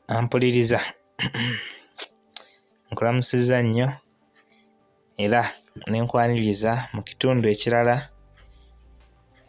Ampuliriza nkulamusizza nnyo era ne nkwaniriza mu kitundu ekirala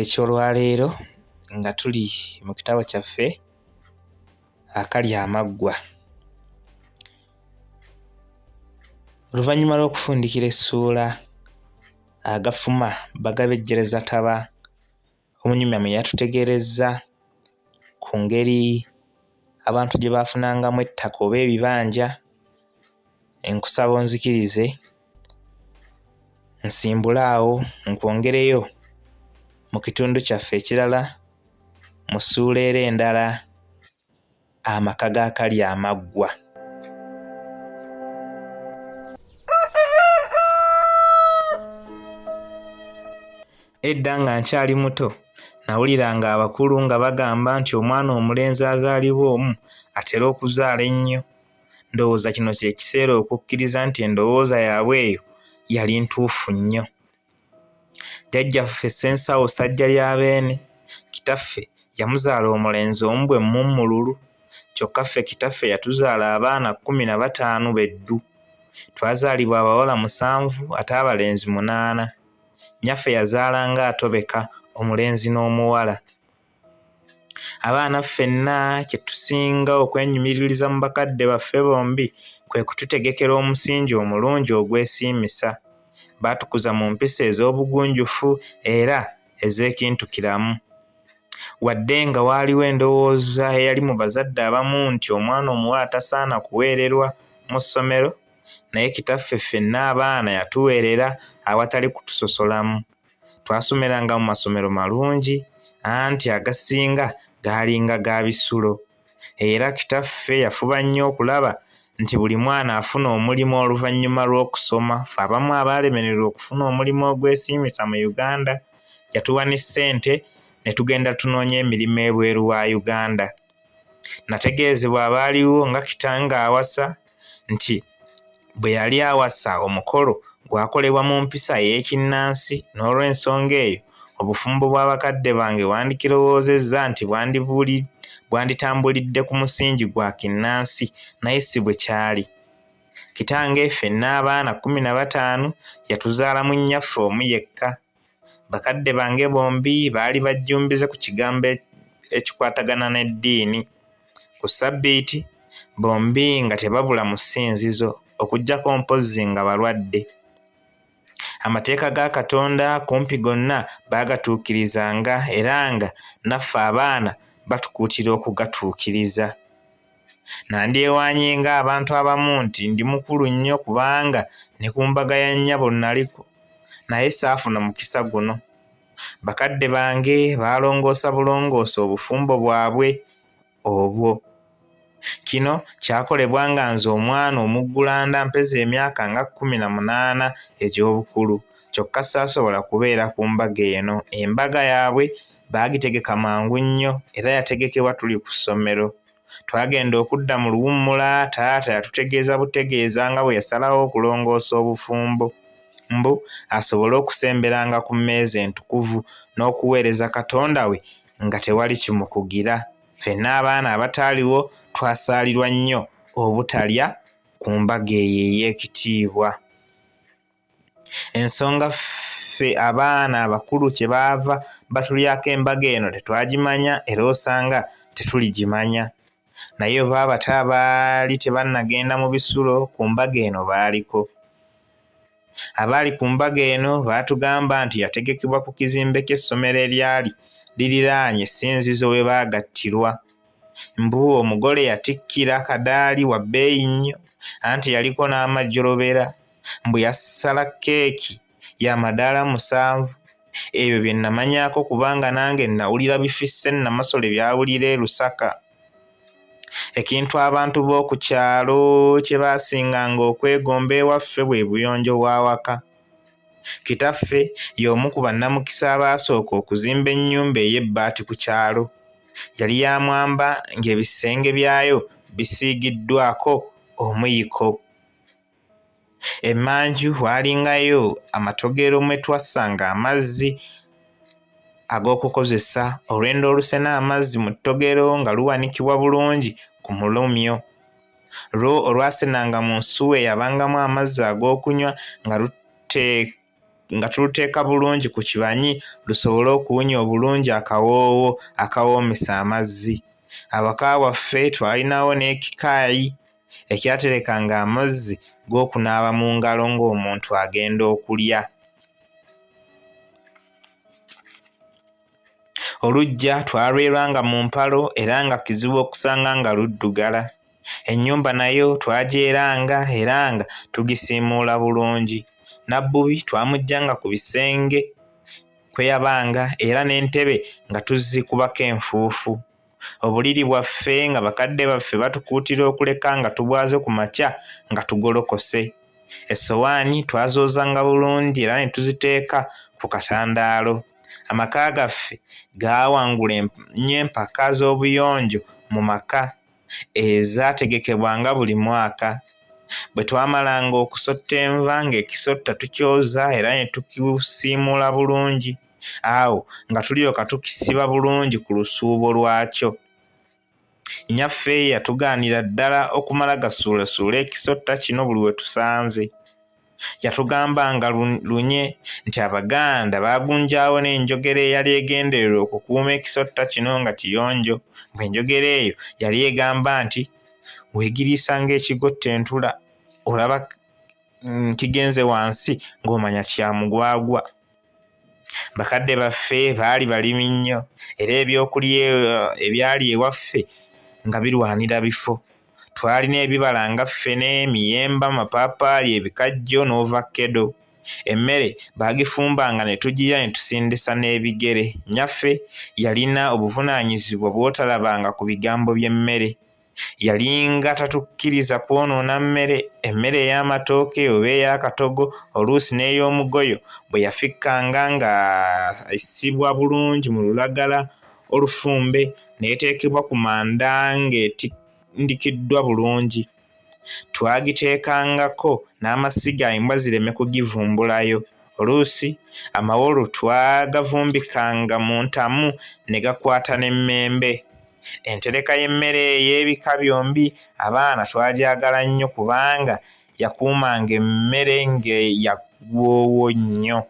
eky'olwaleero nga tuli mu kitabo kyaffe Akalya Amaggwa. Oluvannyuma lw'okufundikira essuula Agafuma Bagabejjereza Taba omunyumya mwe yatutegeerezza ku ngeri abantu gye baafunangamu ettaka oba ebibanja, nkusaba onzikirize nsimbule awo nkwongereyo mu kitundu kyaffe ekirala mu ssuula era endala amaka ga Kalyamaggwa. Edda nga nkyali muto nawuliranga abakulu nga bagamba nti omwana omulenzi azaalibwa omu atera okuzaala ennyo. Ndowooza kino kye kiseera okukkiriza nti endowooza yaabwe eyo yali ntuufu nnyo. Jjajjaffe Ssensawo Ssajjalyabeene, kitaffe yamuzaala omulenzi omu bwe mmummululu, kyokka ffe kitaffe yatuzaala abaana 15 be ddu. Twazaalibwa abawala musanvu ate abalenzi munaana. Nnyaffe yazaalanga atobeka omulenzi n'omuwala. Abaana ffenna kye tusinga okwenyumiririza mu bakadde baffe bombi kwe kututegekera omusingi omulungi ogwesiimisa. Baatukuza mu mpisa ez'obugunjufu era ez'ekintukiramu. Wadde nga waaliwo endowooza eyali mu bazadde abamu nti omwana omuwala tasaana kuweererwa mu ssomero, naye kitaffe ffenna abaana yatuweerera awatali kutusosolamu. Twasomeranga mu masomero malungi anti agasinga gaalinga ga bisulo. Era kitaffe yafuba nnyo okulaba nti buli mwana afuna omulimu oluvannyuma lw'okusoma. Ffe abamu abaalemererwa okufuna omulimu ogwesiimisa mu Uganda, yatuwa ne ssente ne tugenda tunoonye emirimu ebweru wa Uganda. Nategeezebwa abaaliwo nga kitange awasa nti bwe yali awasa omukolo gwakolebwa mu mpisa ey'ekinnansi n'olw'ensonga eyo obufumbo bwa bakadde bange wandikirowoozezza nti bwanditambulidde ku musingi gwa kinnansi naye si bwe kyali. Kitange ffenna abaana 15 yatuzaalamu nnyaffe omu yekka. Bakadde bange bombi baali bajjumbize ku kigambo ekikwatagana n'eddiini. Ku ssabbiiti, bombi nga tebabula mu ssinzizo okuggyako mpozzi nga balwadde. Amateeka ga Katonda kumpi gonna baagatuukirizanga era nga naffe abaana batukuutira okugatuukiriza. Nandyewaanye ng'abantu abamu nti ndi mukulu nnyo kubanga ne ku mbaga ya nnyabo nnaliko naye saafuna mukisa guno. Bakadde bange baalongoosa bulongoosa obufumbo bwabwe obwo. Kino kyakolebwa nga nze omwana omuggulanda mpeza emyaka nga 18 egy'obukulu kyokka saasobola kubeera ku mbaga eno. Embaga yaabwe baagitegeka mangu nnyo era yategekebwa tuli ku ssomero. Twagenda okudda mu luwummula taata yatutegeeza butegeeza nga bwe yasalawo okulongoosa obufumbo mbu asobole okusemberanga ku mmeeza entukuvu n'okuweereza Katonda we nga tewali kimukugira. Ffenna abaana abataaliwo twasaalirwa nnyo obutalya ku mbaga eyo ey'ekitiibwa. Ensonga ffe abaana abakulu kye baava batulyako embaga eno tetwagimanya era osanga tetuligimanya. Naye oba abato abaali tebannagenda mu bisulo ku mbaga eno baaliko. Abaali ku mbaga eno baatugamba nti yategekebwa ku kizimbe ky'essomero eryali liriraanye essinzizo we baagattirwa. Mbu omugole yatikkira kadaali wa bbeeyi nnyo anti yaliko n'amajjolobera. Mbu yasala keeki ya madaala musanvu. Ebyo bye namanyaako kubanga nange nawulira bifisse Namasole by'awulira e Lusaka. Ekintu abantu b'oku kyalo kye baasinganga okwegomba ewaffe bwe buyonjo bw'awaka. Kitaffe y'omu ku bannamukisa abaasooka okuzimba ennyumba ey'ebbaati ku kyalo. Yali ya mwamba ng'ebisenge byayo bisiigiddwako omuyiko. Emmanju waalingayo amatogero mwe twassanga amazzi ag'okukozesa. Olwendo olusena amazzi mu ttogero nga luwanikibwa bulungi ku mulumyo. Lwo olwasenanga mu nsuwa eyabangamu amazzi ag'okunywa nga tuluteeka bulungi ku kibanyi lusobole okuwunya obulungi akawoowo akawoomesa amazzi. Awaka waffe twalinawo n'ekikaayi ekyaterekanga amazzi g'okunaaba mu ngalo ng'omuntu agenda okulya. Oluggya twalweranga mu mpalo era nga kizibu okusanga nga luddugala. Ennyumba nayo twagyeranga era nga tugisiimuula bulungi. Nabbubi twamuggyanga ku bisenge kwe yabanga era n'entebe nga tuzikubako enfuufu. Obuliri bwaffe nga bakadde baffe batukuutira okuleka nga tubwaze ku makya nga tugolokose. Essowaani twazoozanga bulungi era ne tuziteeka ku katandaalo. Amaka gaffe gaawangula nnyo empaka z'obuyonjo mu maka ezaategekebwanga buli mwaka. Bwe twamalanga okusotta enva ng'ekisotta tukyoza era ne tukisiimuula bulungi. Awo nga tulyoka tukisiba bulungi ku lusuubo lwakyo. Nnyaffe yatugaanira ddala okumala gasuulasuula ekisotta kino buli we tusanze. Yatugambanga lunye nti Abaganda baagunjaawo n'enjogera eyali egenderera okukuuma ekisotta kino nga kiyonjo. Mbu enjogera eyo yali egamba nti, Weegiriisa ng'ekigotta entula, olaba kigenze wansi ng'omanya kya mugwagwa. Bakadde baffe baali balimi nnyo era ebyokulya ebyali ewaffe nga birwanira bifo. Twalina ebibala nga ffene, emiyembe, amapaapaali, ebikajjo n'ovakkedo. Emmere baagifumbanga ne tugirya ne tusindisa n'ebigere. Nnyaffe yalina obuvunaanyizibwa bw'otalabanga ku bigambo by'emmere. Yalinga tatukkiriza kwonoona mmere. Emmere ey'amatooke oba ey'akatogo oluusi n'ey'omugoyo bwe yafikkanga ng'essibwa bulungi mu lulagala olufumbe n'eteekebwa ku manda ng'etindikiddwa bulungi. Twagiteekangako n'amasiga embwa zireme kugivumbulayo. Oluusi amawolu twagavumbikanga mu ntamu ne gakwata n'emmembe. Entereka y'emmere ey'ebika byombi abaana twagyagala nnyo kubanga yakuumanga emmere nga ya woowo nnyo.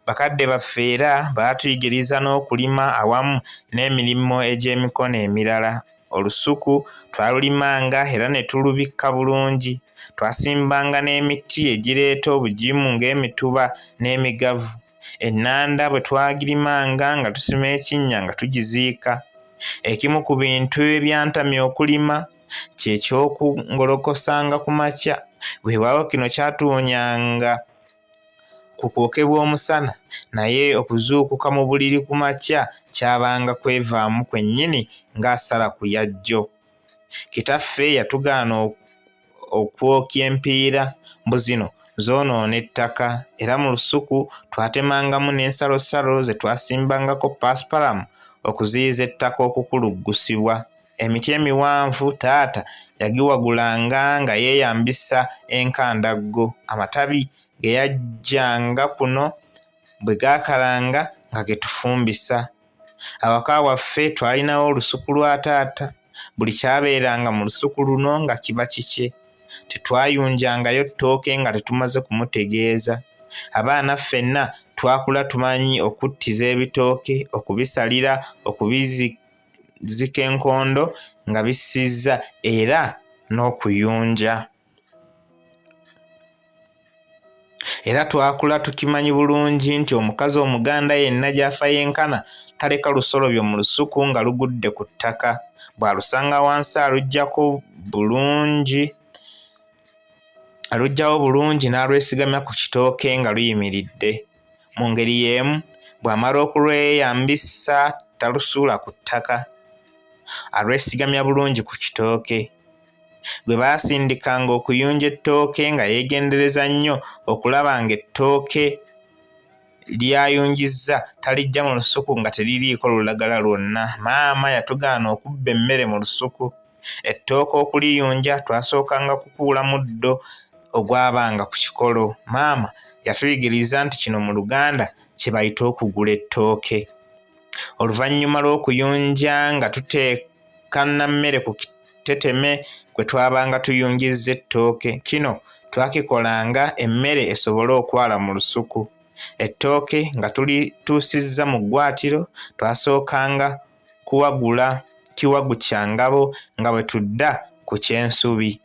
Bakadde baffe era baatuyigiriza n'okulima awamu n'emirimu egy'emikono emirala. Olusuku twalulimanga era ne tulubikka bulungi. Twasimbanga n'emiti egireeta obugimu ng'emituba n'emigavu. Ennanda bwe twagirimanga nga tusima ekinnya nga tugiziika. Ekimu ku bintu ebyantamya okulima kye ky'okungolokosanga ku makya. Weewaawo kino kyatuwonyanga ku kwokebwa omusana naye okuzuukuka mu buliri ku makya kyabanga kwevaamu kwennyini ng'asala ku yajjo. Kitaffe yatugaana okwokya empiira mbu zino zoonoona ettaka era mu lusuku twatemangamu n'ensalosalo ze twasimbangako paasipalamu okuziyiza ettaka okukuluggusibwa. Emiti emiwanvu taata yagiwagulanga nga yeeyambisa enkandaggo. Amatabi ge yaggyanga kuno bwe gaakalanga nga ge tufumbisa. Awaka waffe twalinawo olusuku lwa taata. Buli kyabeeranga mu lusuku luno nga kiba kikye. Tetwayunjangayo ttooke nga tetumaze kumutegeeza. Abaana ffenna twakula tumanyi okuttiza ebitooke, okubisalira, okubizika enkondo nga bissizza era n'okuyunja. Era twakula tukimanyi bulungi nti omukazi Omuganda yenna gy'afa yenkana taleka lusolobyo mu lusuku nga lugudde ku ttaka. Bw'alusanga wansi aluggyawo bulungi n'alwesigamya ku kitooke nga luyimiridde. Mu ngeri y'emu bw'amala okulweyambisa talusuula ku ttaka, alwesigamya bulungi ku kitooke. Gwe baasindikanga okuyunja ettooke nga yeegendereza nnyo okulaba ng'ettooke ly'ayunjizza taliggya mu lusuku nga teririiko lulagala lwonna. Maama yatugaana okubba emmere mu lusuku. Ettooke okuliyunja twasookanga kukuula muddo ogwabanga ku kikolo. Maama yatuyigiriza nti kino mu Luganda kye bayita okugula ettooke. Oluvannyuma lw'okuyunja nga tuteeka. kannammere ku kiteteme kwe twabanga tuyungizza ettooke. Kino twakikolanga emmere esobole okwala mu lusuku. Ettooke nga tulituusizza mu ggwaatiro, twasookanga kuwagula kiwagu kya ngabo nga bwe tudda ku ky'ensubi.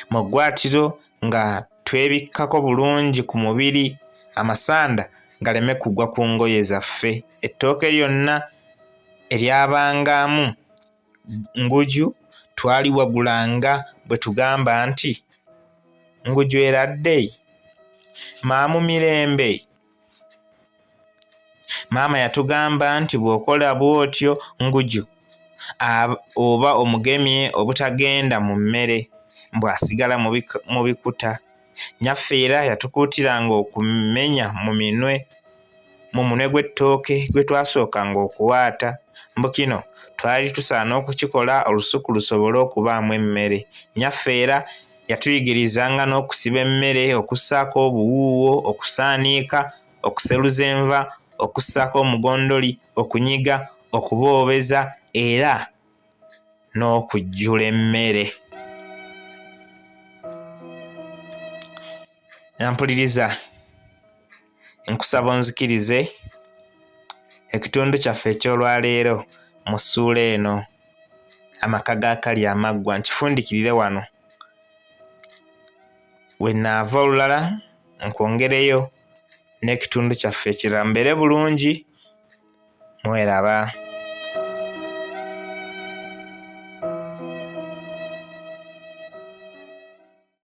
Mu ggwaatiro nga twebikkako bulungi ku mubiri amasanda galeme kugwa ku ngoye zaffe. Ettooke lyonna eryabangamu nguju twaliwagulanga bwe tugamba nti nguju eradde maamu mirembe. Maama yatugamba nti bw'okola bw'otyo nguju oba omugemye obutagenda mu mmere mbu asigala mu bikuta. Nnyaffe era yatukuutiranga okumenya mu minwe mu munwe gw'ettooke gwe twasookanga okuwaata. Mbu kino twali tusaana okukikola olusuku lusobole okubaamu emmere. Nnyaffe era yatuyigirizanga n'okusiba emmere, okussaako obuwuuwo, okusaaniika, okuseruza enva, okussaako omugondoli, okunyiga, okuboobeza era n'okujjula emmere. Nampuliriza, nkusaba onzikirize ekitundu kyaffe eky'olwaleero mu ssuula eno amaka ga Kalyamaggwa nkifundikirire wano. We nnaava olulala nkwongereyo n'ekitundu kyaffe ekirala. Mubeere bulungi, mweraba.